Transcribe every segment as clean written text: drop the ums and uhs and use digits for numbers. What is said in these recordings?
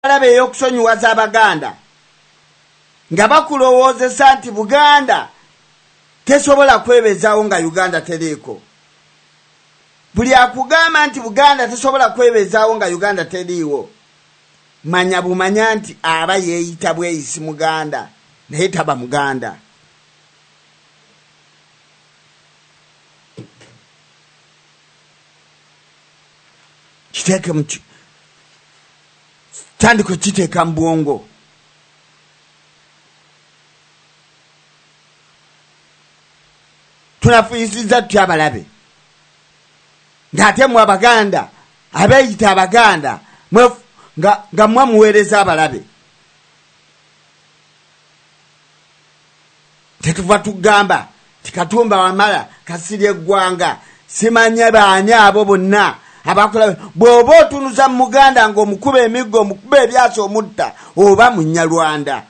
y'abalabe ey'okusonyiwaza Abaganda, nga bakulowoozesa nti Buganda tesobola kwebeezaawo nga Uganda teriiko. Buli akugamba nti Buganda tesobola kwebeezaawo nga Uganda teriiwo, manya bumanya nti aba yeeyita bweyisi Muganda, naye taba Muganda. Kiteeke mu tandika okukiteeka mu bwongo. Tunafuyisizza tutya abalabe? Ng'ate mmwe Abaganda abeeyita Abaganda nga mmwe muweereza abalabe. Tetuva tugamba nti Katumba Wamala Kasirye Eggwanga, simanya baani abo bonna abakola. Bw'oba otunuza mu Muganda ng'omukuba emiggo, omukuba ebyasa, omutta, oba Munyarwanda.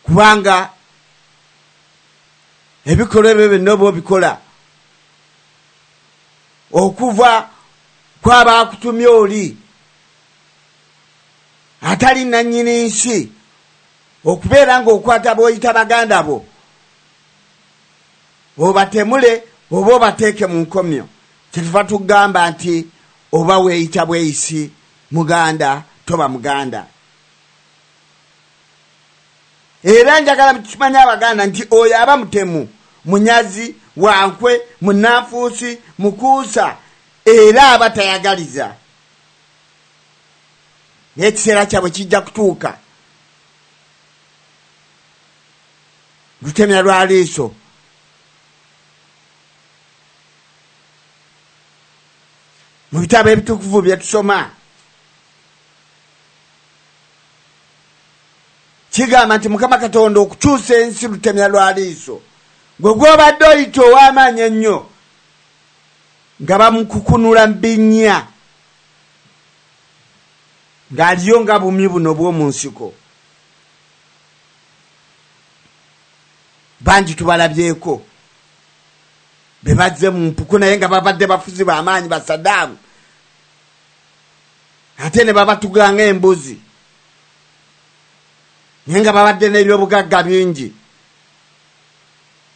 Kubanga ebikolwa ebyo byonna oba obikola okuva kw'abaakutumye oli atali nannyini nsi, okubeera ng'okwata b'oyita baganda bo obatemule oba obateeke mu nkomyo. Kyetuva tugamba nti oba weeyita bweyisi Muganda, toba Muganda. Era njagala mukimanye Abaganda nti oyo aba mutemu, munyazi, wankwe, munnanfuusi, mukuusa, era aba tayagaliza. Naye ekiseera kyabwe kijja kutuuka. Lutemya lwa liiso. Mu bitabo ebitukuvu bye tusoma kigamba nti Mukama Katonda okukyusa ensi lutemya lwa liiso. Gwe gw'obadde oyita ow'amaanyi ennyo nga bamukukunula mu binnya, ng'aliyo nga bumyu buno bw'omu nsiko. Bangi tubalabyeko be bazze mu mpuku, naye nga babadde bafuzi b'amaanyi ba Saddam, ate ne babatuga ng'embuzi, naye nga babadde n'ebyobugagga bingi.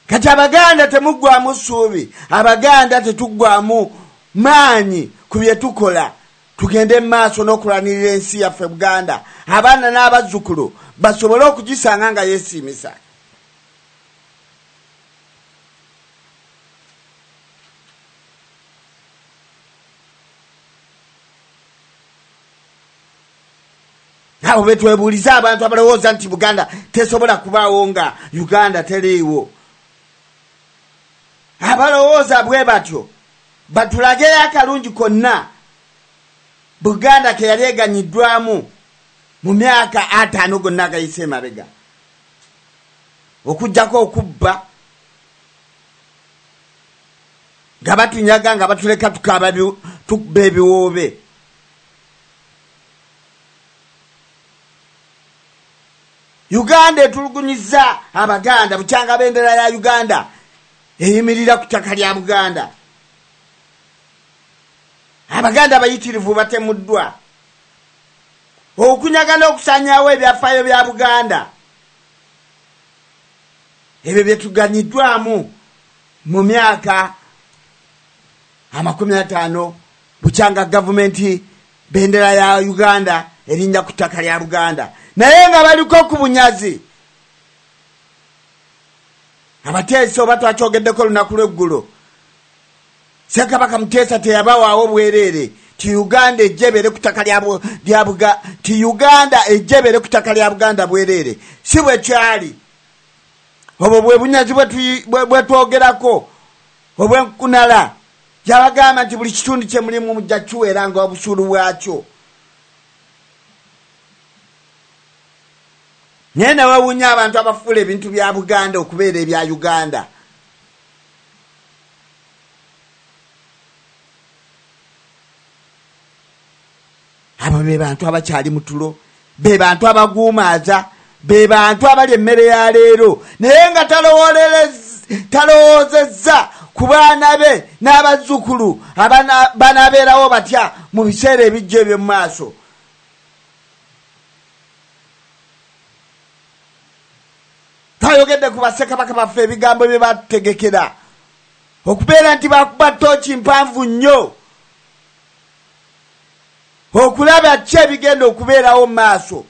Kati Abaganda temuggwamu ssuubi, Abaganda tetuggwamu maanyi ku bye tukola. Tugende mu maaso n'okulwanirira ensi yaffe Buganda, abaana n'abazzukulu basobole okugisanga nga yeesiimisa. Abo betwebuuliza abantu abalowooza nti Buganda tesobola kubaawo nga Uganda teriiwo. Abalowooza bwe batyo batulageyo akalungi konna Buganda ke yali eganyiddwamu mu myaka 50 gonna agayise emabega, okuggyako okubba nga batunyaga nga batuleka tukaaba tukuba ebiwoobe. Uganda etulugunyizza Abaganda bukyanga bendera ya Uganda eyimirira ku ttaka lya Buganda. Abaganda abayitirivu batemuddwa. Okunyaga n'okusaanyaawo ebyafaayo bya Buganda ebyo bye tuganyiddwamu mu myaka 50 bukyanga gavumenti bendera ya Uganda erinnya ku ttaka lya Buganda, naye nga baliko ku bunyazi. Abateesa oba twakyogeddeko olunaku lw'eggulo, Ssekabaka Muteesa teyabawaawo bwereere ti Uganda ejja ebeere ku ttaka lya ti Uganda ejja ebeere ku ttaka lya Buganda bwereere. Si bwe kyali. Obwo bwe bunyazi bwe twogerako obw'enkunala. Yabagamba nti buli kitundu kye mulimu mujja kiweera nga obusuulu bwakyo. Naye ne wewuunya abantu abafuula ebintu bya Buganda okubeera ebya Uganda. Abo be bantu abakyali mu tulo, be bantu abaguumaaza, be bantu abali emmere ya leero, naye nga talowoozezza ku baana be n'abazzukulu banaabeerawo batya mu biseera ebijja eby'omu maaso. Twayogedde ku bassekabaka baffe ebigambo bye batutegekera okubeera nti bakuba ttooki mpanvu nnyo okulaba ki ebigenda okubeerawo mu maaso,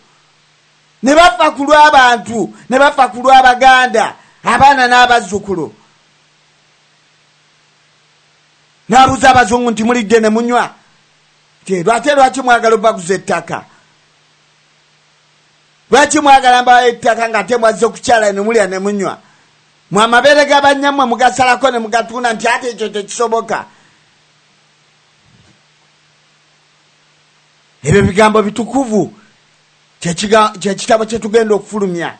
ne bafa ku lw'abantu, ne bafa ku lw'Abaganda, abaana n'abazzukulu. N'abuuza abazungu nti mulidde ne munywa, ate lwaki mwagala obaguza ettaka? Lwaki mwagala mbawa ettaka nga ate mwazze okukyala ne mulya ne munywa? Mwe amabeere ga banyammwe mugasalako ne mugatunda nti ate ekyo tekisoboka. Ebyo bigambo bitukuvu, kyekitabo kye tugenda okufulumya.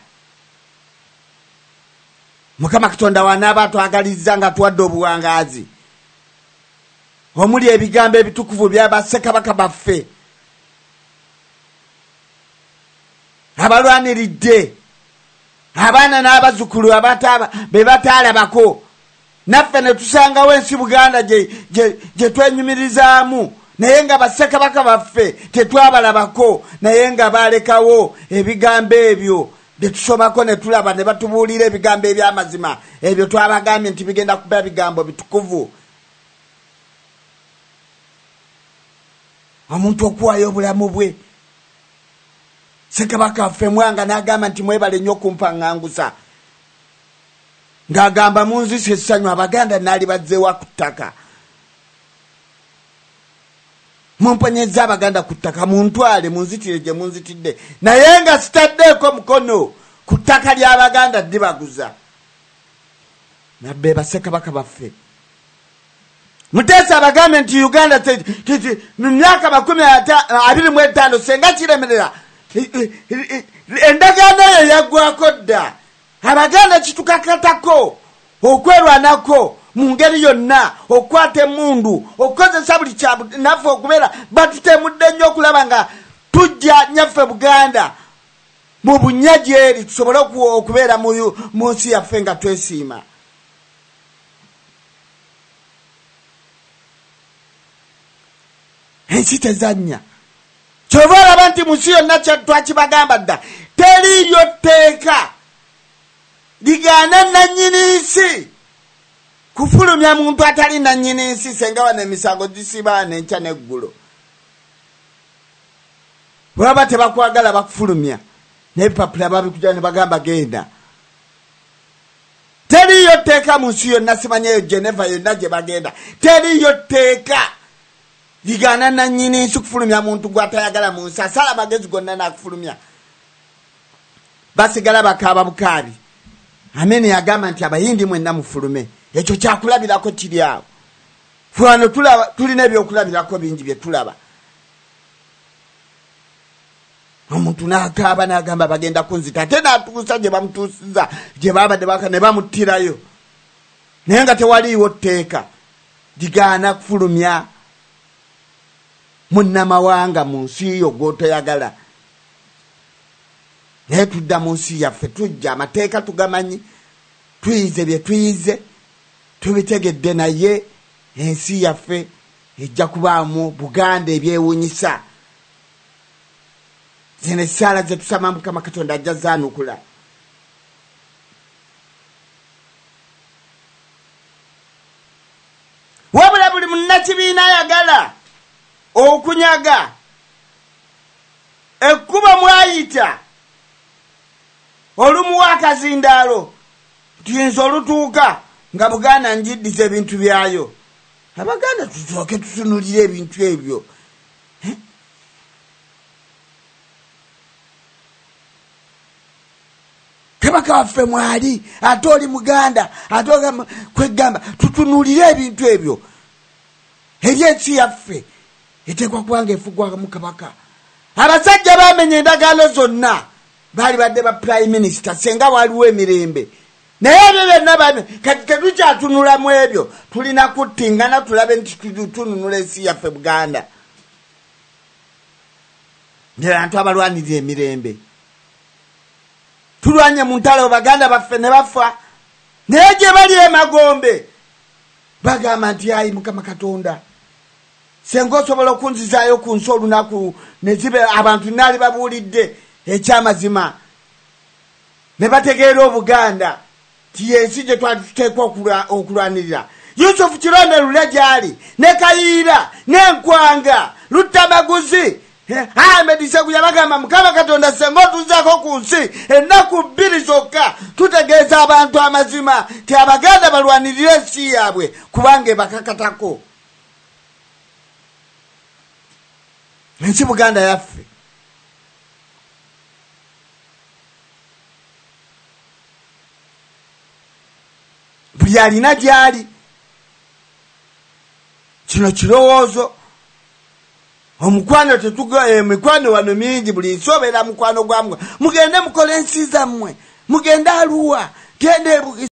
Mukama Katonda wanaaba atwagalizza nga tuwadde obuwangaazi omuli ebigambo ebitukuvu bya bassekabaka baffe abalwaniridde abaana n'abazzukulu be bataalabako, naffe ne tusangawo ensi Buganda gye twenyumirizaamu, naye nga bassekabaka baffe tetwabalabako, naye nga balekawo ebigambo ebyo bye tusomako ne tulaba ne batubuulira ebigambo eby'amazima. Ebyo twabagambye nti bigenda kuba bigambo bitukuvu. Omuntu okuwaayo obulamu bwe, Ssekabaka waffe Mwanga n'agamba nti mwebale nnyo okumpaŋŋangusa, ng'agamba munzisa essanyu Abaganda naali bazzeewa ku ttaka, mumponyezza Abaganda ku ttaka, muntwale munzitire gye munzitidde, naye nga sitaddeeko mukono ku ttaka ly'Abaganda ddibaguza. Nabbe bassekabaka baffe. Muteesa abagambe nti Uganda mu myaka 25 senga kiremerera endagaano eyo yaggwako dda. Abaganda kitukakatako okwerwanako mu ngeri yonna, okukwata emmundu, okukozesa buli kyanaffe okubeera batutemudde nnyo okulaba nga tujja nnyaffe Buganda mu bunnya gyeri, tusobole okubeera mu nsi yaffe nga twesiima. Ensi tezannya. Kyova olaba nti mu nsi yonna twakibagamba dda, teriiyo tteeka ligaana nannyini nsi kufulumya muntu atali nannyini nsi, senga wano emisango gisiba n'enkya n'eggulo. Bwe baba tebakwagala bakufulumya n'ebipapula babikuja ne bagamba genda. Teriiyo tteeka mu nsi yonna, simanyeyo Geneva yonna gye bagenda, teriiyo tteeka ligaana nannyini nsi kufulumya muntu gw'atayagala mu nsi, asala amagezi gonna n'akufulumya. Basigala bakaaba bukaabi. Amini yagamba nti Abayindi mwenna mufulume. Ekyo kyakulabirako kiri awo. Ffe wano tulina ebyokulabirako bingi bye tulaba. Omuntu n'akaaba n'agamba bagenda kunzita, ate n'atuusa gye bamutuusiza gye babadde baka ne bamuttirayo, naye nga tewaliiwo tteeka ligaana kufulumya munnamawanga mu nsi yo gw'otoyagala. Naye tudda mu nsi yaffe, tujja amateeka tugamanyi, tuyize bye tuyize, tubitegedde, naye ensi yaffe ejja kubaamu Buganda ebyewuunyisa. Zino essaala ze tusaba Mukama Katonda ajja zaanukula. Wabula buli munnakibiina ayagala okunyaga ekkubo mwayita olumuwa akazindaalo tuyinza olutuuka nga Buganda njiddiza ebintu byayo. Abaganda tusooke tutunulire ebintu ebyo. Kabaka waffe mwali, ate oli Muganda, ate kwegamba tutunulire ebintu ebyo. Eri ensi yaffe eteekwa kuba nga efugwamu kabaka. Abasajja bamenya endagaano zonna, baali badde ba prime minister senga waliwo emirembe, naye ebyo byonna kati tetukyatunulamu ebyo, tulina kuttingana tulabe nti tununula ensi yaffe Buganda. Abantu abalwanirira emirembe tulwanye mu ntalo baganda baffe ne bafa, naye gye bali emagombe Bagamba nti ayi Mukama Katonda, senga osobola okunzizaayo ku nsi olunaku ne zibe abantu naali babuulidde ekyamazima ne bategeera Obuganda ti yensi gye twali tuteekwa okulwanirira. Yusufu Kironde Lule gy'ali ne Kayiira n'Enkwanga Luttamaguzi Ahmed Seguya bagamba Mukama Katonda senga otuzaako ku nsi ennaku 2 zokka tutegeeza abantu amazima ti Abaganda balwanirire ensi yaabwe kubanga ebakakatako. Ensi Buganda yaffe. Buli alina gy'ali. Kino kirowoozo. Omukwano emikwano wano mingi, buli nsi obeera mukwano gwa mugende mukole ensi zammwe, mugende Aluwa, gende